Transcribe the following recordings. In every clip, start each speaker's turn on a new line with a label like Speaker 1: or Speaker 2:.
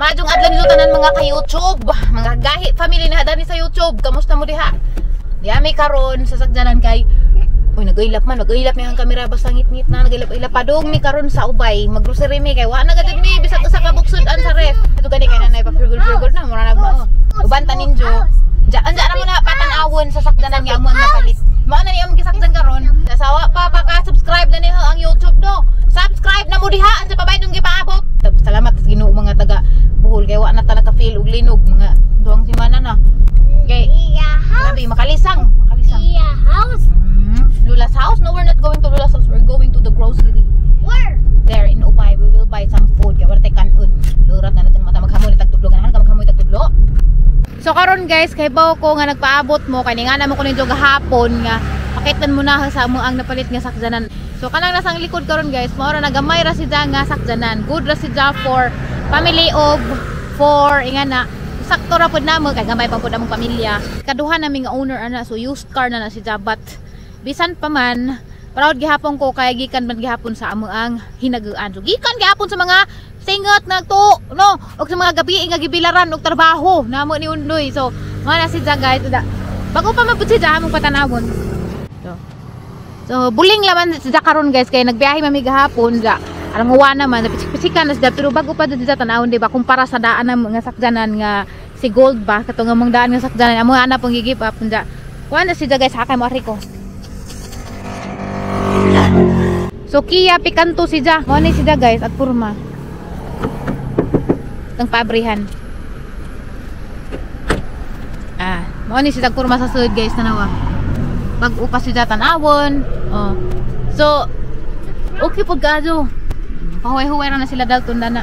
Speaker 1: Maayong adlaw ninyo tanan, mga ka-YouTube, mga gahi family na dani sa YouTube. Kamusta mo diha? Diha mi karon sa sakyanan kay, uy, nagailap man, nagailap mi ang kamera basta ngit-ngit na, nagailap-ilap. Padung mi karon sa Ubay, maggrocery mi kay wa na gud mi bisag usa ka buksod-an sa ref. Ito gani kay nanay pa purgol-purgol na, mura nagmao. Uban ta ninyo. Diya, anja na mo na patan-awon sa sakyanan nga amo ang napalit. Mao na ni among gisakyan karon. Sawa pa paka-subscribe na niyo ang YouTube, no. Subscribe na mo diha anja pa nung gipaabot. Salamat sa Ginoo, mga taga Bohol, kay wa na ta naka-feel og linog mga 2 semana na. Kay grabe makalisang, makalisang.
Speaker 2: House.
Speaker 1: Lula's house? No, we're not going to Lula's house. We're going to the grocery.
Speaker 2: Where?
Speaker 1: There in Ubay, we will buy some food. Kaya wala tayo kanon. Lurat na natin mata maghamon itag tudlo. Ganahan ka maghamon itag tudlo? So karon, guys, kay bawo ko nga nagpaabot mo kay nga namo ko ninyo gahapon nga pakitan mo na sa amo ang napalit nga sakyanan. So kanang nasang likod karon, guys, mao ra nagamay ra siya nga sakyanan. Good ra siya for family of four inga na. Sakto ra pud namo kay gamay pa pud among pamilya. Kaduha nami nga owner ana, so used car na na siya, but bisan pa man proud gihapon ko kay gikan man gihapon sa amo ang hinaguan. So gikan gihapon sa mga singot nagtuo, no, og sa mga gabi nga gibilaran og trabaho namo ni Undoy. So mao na siya, guys. Da. Bago pa man pud siya among patanawon. So buling laman siya karon, guys, kay nagbiyahe mami gahapon da. Alang uwa naman, napisik-pisikan na siya, pero bago pa jud siya tanawon, di ba, kumpara sa daan na nga sakyanan nga si Gold ba, katong nga mong daan nga sakyanan amo ana pong gi-give up da. Kuan na siya, guys, hakay mo ari ko. So Kia Picanto siya. Mao ni siya, guys, at purma. Itong pabrihan. Ah, mao ni siya purma sa sud, guys, tanawa. Bag-o pa siya tanawon. Oh. So okay pud kayo. Pahuway-huway ra na sila Dalton na na.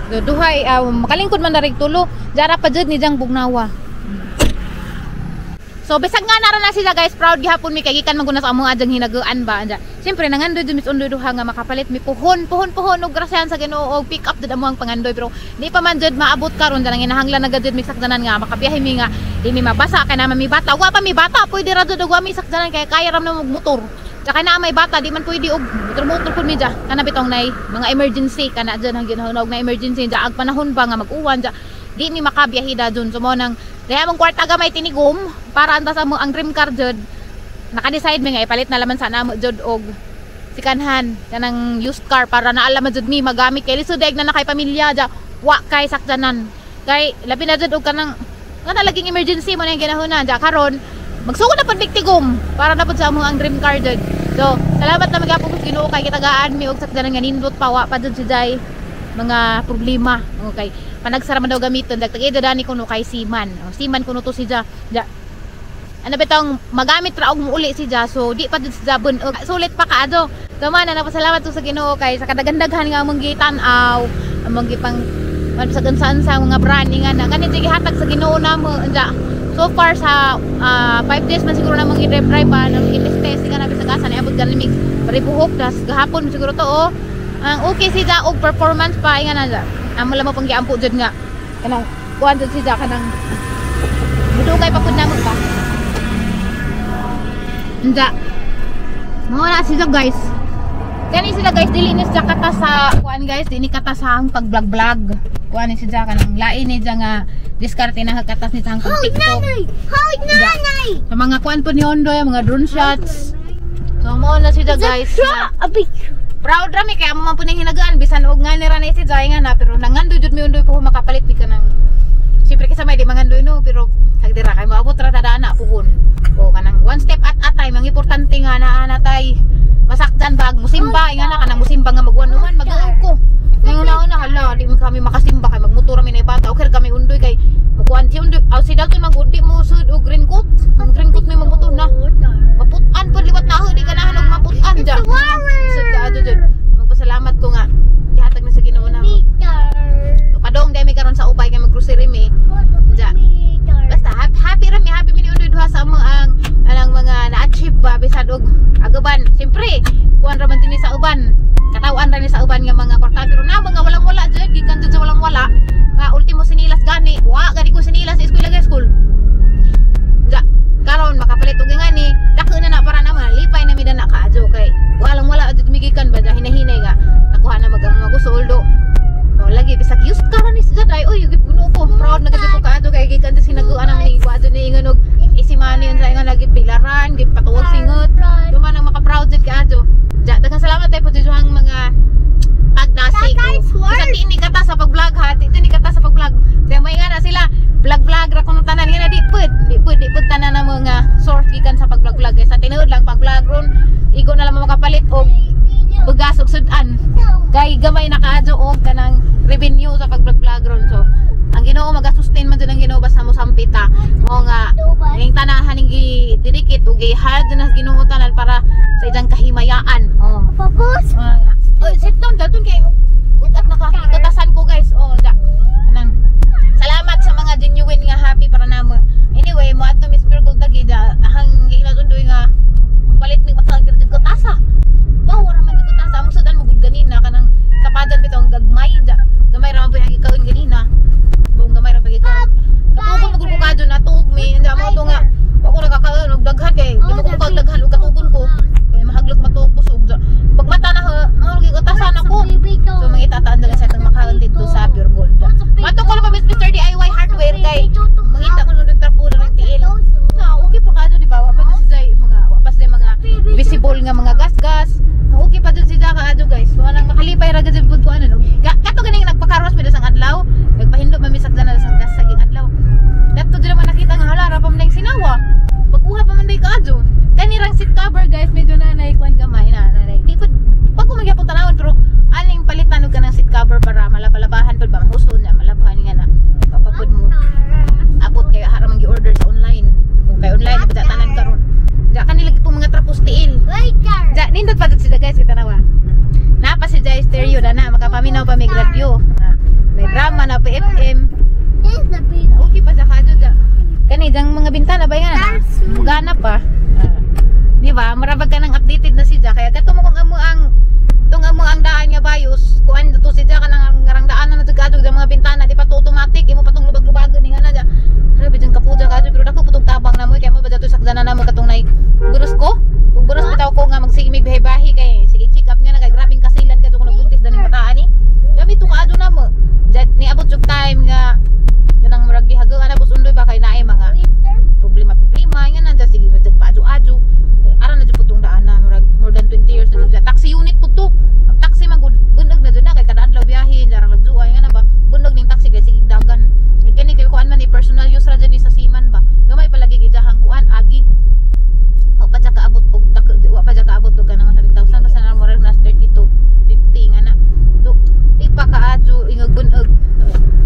Speaker 1: So, duhay makalingkod man na rin tulo. Jara pa jud ni jang bugnawa. So bisag nga nara na sila, guys, proud gihapon mi kay gikan man guna sa among adyang hinaguan ba anja. Siyempre nangandoy jud Miss Undoy duha nga makapalit mi puhon, puhon, puhon og grasyahan sa Ginoo og pick up jud amo ang pangandoy, pero di pa man jud maabot karon dyan ang inahanglan na jud mi sakyanan nga makabiyahe mi nga di mi mabasa kay naman mi bata. Wa pa mi bata, pwede ra jud og wa mi sakyanan kay kaya ra man og motor. Tsaka na may bata, di man pwede og motor-motor pud mi dya. Kana bitong nay mga emergency kana dyan ang ginahunog na emergency dya ag panahon ba nga mag-uwan dya. Di mi makabiyahe da dun. So mo nang daya mong kwarta gamay tinigom para antas mo ang dream car jud. Naka-decide mi nga ipalit na laman sa namo jud og sikanhan kanang used car para naala man jud mi magamit kay lisod na na kay pamilya dya wa kay sakyanan. Kay labi na jud og kanang nga laging emergency mo na yung ginahunan dya karon magsugod na pud tigom para na pud sa among ang dream car jud. So salamat na magyapon sa Ginoo kay gitagaan mi og sakyanan nga nindot pa, wa pa jud si Jai mga problema. Okay. Panagsara man daw gamiton dagtag dani kuno kay Siman. O, Siman kuno to si Ja. Ja. Ano bitong magamit ra og muuli si Ja, so di pa jud si Ja bun sulit pa kaado. So man na napasalamat to sa Ginoo kay sa kadaghan-daghan nga among gitan-aw, among gipang man sa unsa sa mga brand nga na kani gihatag sa Ginoo namo ja. So far sa 5 days man siguro namong gi-drive pa, namong gi-test nga na bisag asa niabot gani mig paribuhok das gahapon siguro to, oh. Ang okay si Ja og performance pa nga na ja. Amo lang mo pang giampo jud nga kanang kuan jud si Ja kanang mudugay pa pud namo pa. Nja. Mao na siya, guys. Kani sila, guys, dili ni siya kata sa kuan, guys, dili kata sa ang pag-vlog-vlog. Kuan ni siya kanang lain ni siya nga diskarte na katas ni sa ang
Speaker 2: Hold
Speaker 1: TikTok.
Speaker 2: Nanay! Hold nanay!
Speaker 1: Sa mga kuan po ni Ondoy, mga drone shots. So mao na siya, guys.
Speaker 2: A big
Speaker 1: Proud ra mi kay amo man po ning hinagaan bisan og nga ni ra na si Jai nga na, pero nangandoy jud mi Ondoy po makapalit mi kanang siyempre kasi may di mangandoy, no, pero tagdira kay maabot ra ta dana puhon. O kanang one step at a time ang importante nga naa na tay masakdan bag musimba nga na kanang musimba nga magwanuhan magaw ko. Ngayon na hala di man kami makasimba kay magmotor mi na bata. Okay kami Undoy kay mukuan si Undoy, aw si Dalton mag-undi mo sud og green coat. Ang green coat may magmotor na. Maputan po liwat na ako di ganahan og maputan ja. Sud ka adto jud. Magpasalamat ko nga gihatag na sa Ginoo na. So, padong dai mi karon sa Ubay kay mag-grocery mi. Ja. Basta happy, happy ra mi, happy mi ni Undoy duha sa among ang anang mga na-achieve ba bisan og agaban. Siyempre, kuan ra man dinhi sa uban. Katawan ra ni sa uban nga mga kwarta pero na mga walang wala jud gikan jud sa walang wala. Nga ultimo sinilas gani, wa gani ko sinilas sa eskwela ga school. Ja, karon makapalit og ngani, dako na na para naman lipay na mi na kaadyo kay walang wala jud mi gikan ba, hinay-hinay nga nakuha na mag ang mga gusto. Oh, lagi bisag used car ni siya day. Uy, patuwag singot. Duman ang maka-proud jud kaayo. Ja, daghang salamat tayo po jud ang mga pagdasig. Kasi di ni kata sa pag-vlog ha, di ni kata sa pag-vlog. Kaya may nga na sila vlog-vlog ra kuno tanan nga na di pud, di pud, di pud tanan na mga source gikan sa pag-vlog-vlog. Sa tinuod lang pag-vlog ron, igo na lang makapalit og bugas og sudan. Kay gamay na kaadyo og kanang revenue sa pag-vlog-vlog ron. So ang Ginoo magasustain man jud ang Ginoo basta mo sampita. Mo nga ning tanahan ning gi-dedicate og gi-hard na Ginoo tanan para sa iyang kahimayaan. Oh.
Speaker 2: Papos.
Speaker 1: Oh, sit down daton kay at nakakatasan ko guys. Oh, da. Anang salamat sa mga genuine nga happy para namo. Anyway, mo adto Miss Pure Gold dagi da hang giinat undoy nga palit mig makag diri ko tasa. Wow, wala man dito tasa. Among sudan mo gud ganina kanang sapadan bitaw ang gagmay da. Gamay ra man po yung gikaon ganina. Buong gamay ra pa gikaon. Katugon mo gud ko kadto natuog mi. Hindi mo to nga. Wa ko nakakaon og daghan kay di mo ko mukag daghan og katugon ko. Kay mahaglok matuog busog da. Pagmata na mo gigutasan ako. So mangita ta ang sa itong makaon dito sa Pure Gold. Mato ko lang pa Mr. DIY hardware kay mangita ko nung nagtrapo na ng tiil. Na okay pa kadto di ba? Wa pa si Zay mga wa pa si mga visible nga mga gas-gas. Okay pa dun si Zay kaadto guys. Wa nang makalipay ra gud pud ko ano no. Kato ganing nagpakaros mi sa adlaw, nagpahindo man mi sakdan na sa gas saging adlaw. Kadto jud man nakita nga hala ra pa man sinawa. Pag-uha pa man day kaadto. Kanirang seat cover guys, medyo na naikuan gamay na nanay. Di pud pag ko magyapon tanawon pero aning palitan og kanang seat cover para malabalabahan pud ba mahusto na malabahan nga na papapud mo abot kay hara man gi-order sa online. Kung kay online ba tanan karon. Ja kanila gitong mga trapos tiil. Ja nindot pa jud sila guys kita nawa. Napa si Jai Stereo na na makapaminaw pa may radyo. May drama na pa FM. Okay pa sa kadyo ja. Kani jang mga bintana ba nga na? Mugana pa. Di ba? Marabag ka ng updated na si Ja kaya kato mo kung amo ang tong amo ang daan nga bayos kuan to si Ja kanang ngarang daan na nagkadog sa mga bintana di pa to automatic imo patong lubag-lubagon ni nga na ja. Grabe jang kapuja kadyo pero dako putong tabang na mo kay mo ba dato sakdana na mo katong nay buros ko. Kung buros bitaw ko nga magsigimig bahi-bahi kay sige check up nga na kay grabing kasilan kadto kung nagbuntis daning bataan ni. Grabe to kaadto na mo. Ja niabot jug time nga kanang murag gihagaan na bus undoy ba kay naay mga problema nga na sige ra jag paadyo-adyo. Ara na jud putong daan na murag more than 20 years na jud. Taxi unit pud to. Ang taxi man gud bunog na jud na kay kada adlaw biyahe jarang nagjuay nga na ba. Bunog ning taxi kay sige dagan. Kini kay kuan man ni personal use ra jud ni sa seaman ba. Gamay palagi gijahang kuan agi. Wa pa jud kaabot og wa pa jud kaabot og kanang 100,000 basta na murag nas 30 to 50 nga na. So di pa kaadyo ingog bunog.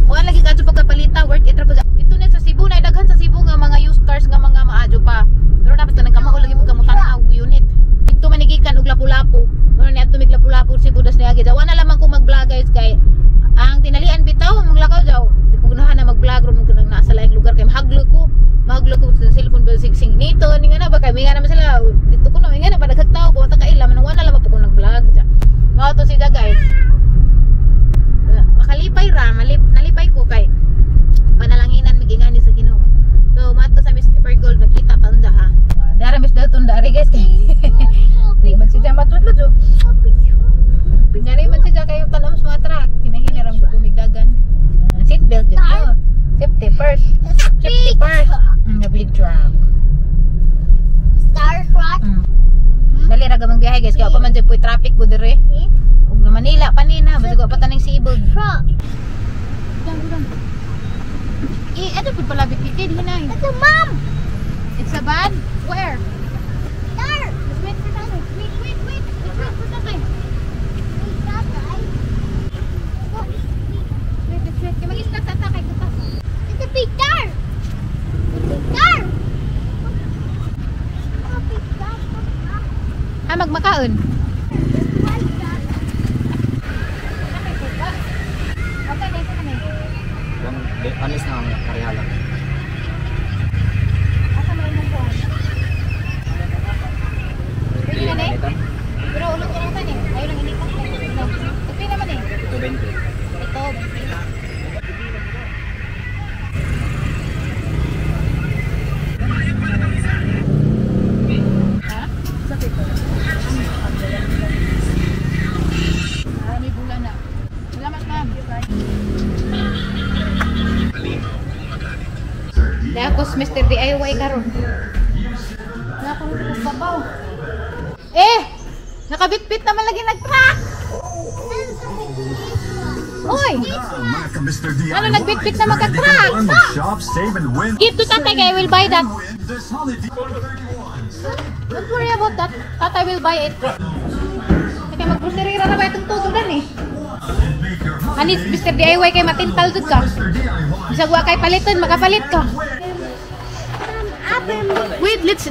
Speaker 1: Kuan lagi kaadyo pagkapalita worth it ra pud. Dito na sa Cebu na daghan sa Cebu nga mga used cars nga mga maadyo pa. Pero dapat kanang kamao lagi mo kamo tan-aw unit. Dito man gikan og Lapu-Lapu. Muna ni adto mig Lapu-Lapu Cebu das niagi. Wa na lamang ko mag-vlog guys kay ang tinalian bitaw mong lakaw jaw. Di ko ganahan na mag-vlog ron kung nasa laing lugar kay mahaglo ko. Mahaglo ko sa cellphone ba sig sing nito ni nga na ba kay minga naman sila dito ko na minga na ba daghang tao ko ta kaila man wa na lamang po ko nag-vlog. Mao to siya guys. Makalipay ra, nalipay ko kay panalanginan migingani sa Ginoo. So maadto sa Mr. Gold magkita pa unda ha. Dara Miss Dalton dari guys kay. Di man siya matudlo jo. Dari man siya kayo tanom sa mga truck. Kinahili ra mo tumigdagan. Seat belt jud to. Safety first. Safety first. Big truck.
Speaker 2: Star truck.
Speaker 1: Dali ra gamang biyahe guys kay pa man jud po'y traffic go dire. Ug na Manila pa ni na basig wa pa taning sibog.
Speaker 2: Truck.
Speaker 1: Eh, ano pud pala bit kay hinay.
Speaker 2: It's a mom.
Speaker 1: It's a van? Where?
Speaker 2: There.
Speaker 1: Just wait for tatay. Wait, wait, wait. Just wait for tatay.
Speaker 2: Wait, tatay.
Speaker 1: Wait, wait, wait. Kaya mag-start tata kay kutas.
Speaker 2: It's a big car. Big car. A big car.
Speaker 1: Ah, magmakaon. Okay, dito na eh.
Speaker 3: Panis na ang pareha lang.
Speaker 1: Asa man imong kuwan? Pwede na eh. Pero ulot ko lang tan eh. Ayaw lang inita. Tupi naman eh.
Speaker 3: Ito 20.
Speaker 1: Ito. Ha? Sa pito. Marami bulan na. Salamat ma'am. Dahil Mr. DIY karon. Nako. Sabaw. Eh! Nakabitbit naman lagi nag-truck! Uy!
Speaker 4: Mr. DIY.
Speaker 1: Ano, nagbitbit na magka-truck?
Speaker 4: Ready to run, Shop, save, and win.
Speaker 1: Give to tatay kay I will buy that.
Speaker 4: Win this holiday.
Speaker 1: Don't worry about that. Tatay will buy it. Kaya mag-grocery ra na ba itong tusudan eh.
Speaker 4: Make your
Speaker 1: Anis, Mr. DIY kay matintal jud ka.
Speaker 4: Mr. DIY.
Speaker 1: Bisag wa kay paliton, makapalit ka. Wait, let's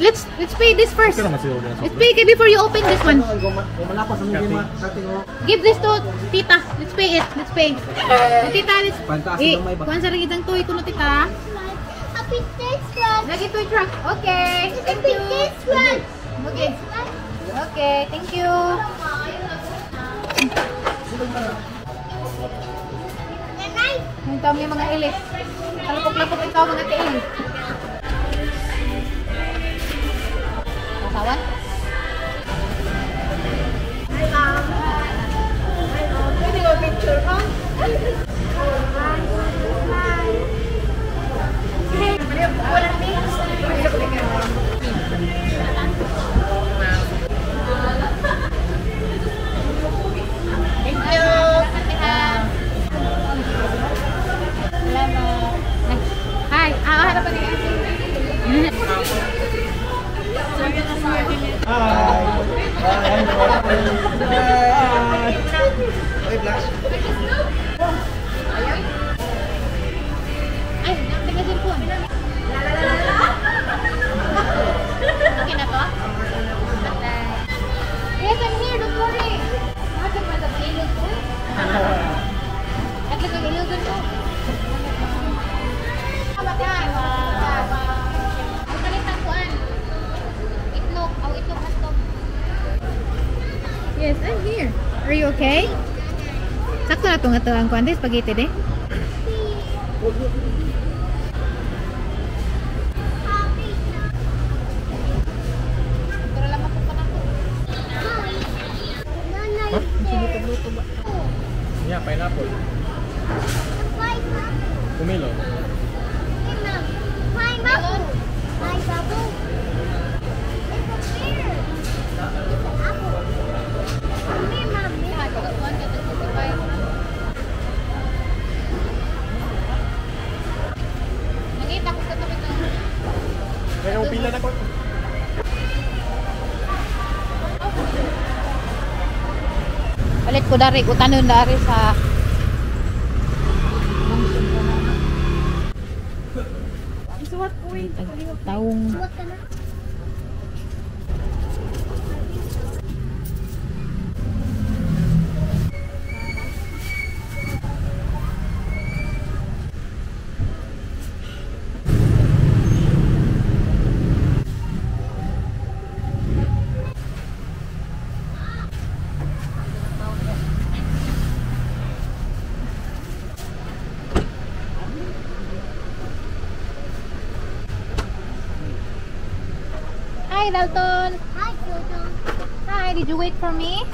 Speaker 1: pay this first. Let's pay kay before you open this one. Give this to tita. Let's pay it. Let's pay. Tita, let's
Speaker 3: Pantaas
Speaker 1: eh,
Speaker 3: na may ba?
Speaker 1: kuan sa rin itang toy kuno tita.
Speaker 2: Happy this one.
Speaker 1: Lagi toy truck. Okay. Thank
Speaker 2: Happy
Speaker 1: you.
Speaker 2: this one.
Speaker 1: Okay. Okay, thank you.
Speaker 2: Nanay.
Speaker 1: Yung tao may mga ilis. Kalapok-lapok ikaw mga tiil. Asawan?
Speaker 5: Pwede ba picture ko?
Speaker 1: Thank you. Salamat. Hi. Ah, harapan ni Ate. Ay, nang cellphone. Okay na to? Patay. Yes, I'm here. Don't worry. Bakit ba sa ilog ko? At lang ang ilog ko. Makan. Ang kalit ang kuan. Itlog. Aw, itlog hotdog. Yes, I'm here. Are you okay? Sakto na to nga to ang kuan this spaghetti de.
Speaker 2: Happy.
Speaker 1: Pero lang ako pa nako.
Speaker 2: Nanay.
Speaker 1: Luto ba?
Speaker 3: Yeah, pineapple.
Speaker 2: Pineapple.
Speaker 3: Pumilo.
Speaker 2: Pineapple. Pineapple. It's a pear. It's an apple. Come here, mommy.
Speaker 1: Kuan ka tag 55. Nangita ko sa tabi ng
Speaker 3: Pero pila na ko.
Speaker 1: Palit ko dari, utanon dari sa
Speaker 5: Isuwat ko eh.
Speaker 1: taong
Speaker 2: Suwat ka na.
Speaker 1: Hi, Dalton.
Speaker 2: Hi, Jojo.
Speaker 1: Hi, did you wait for me?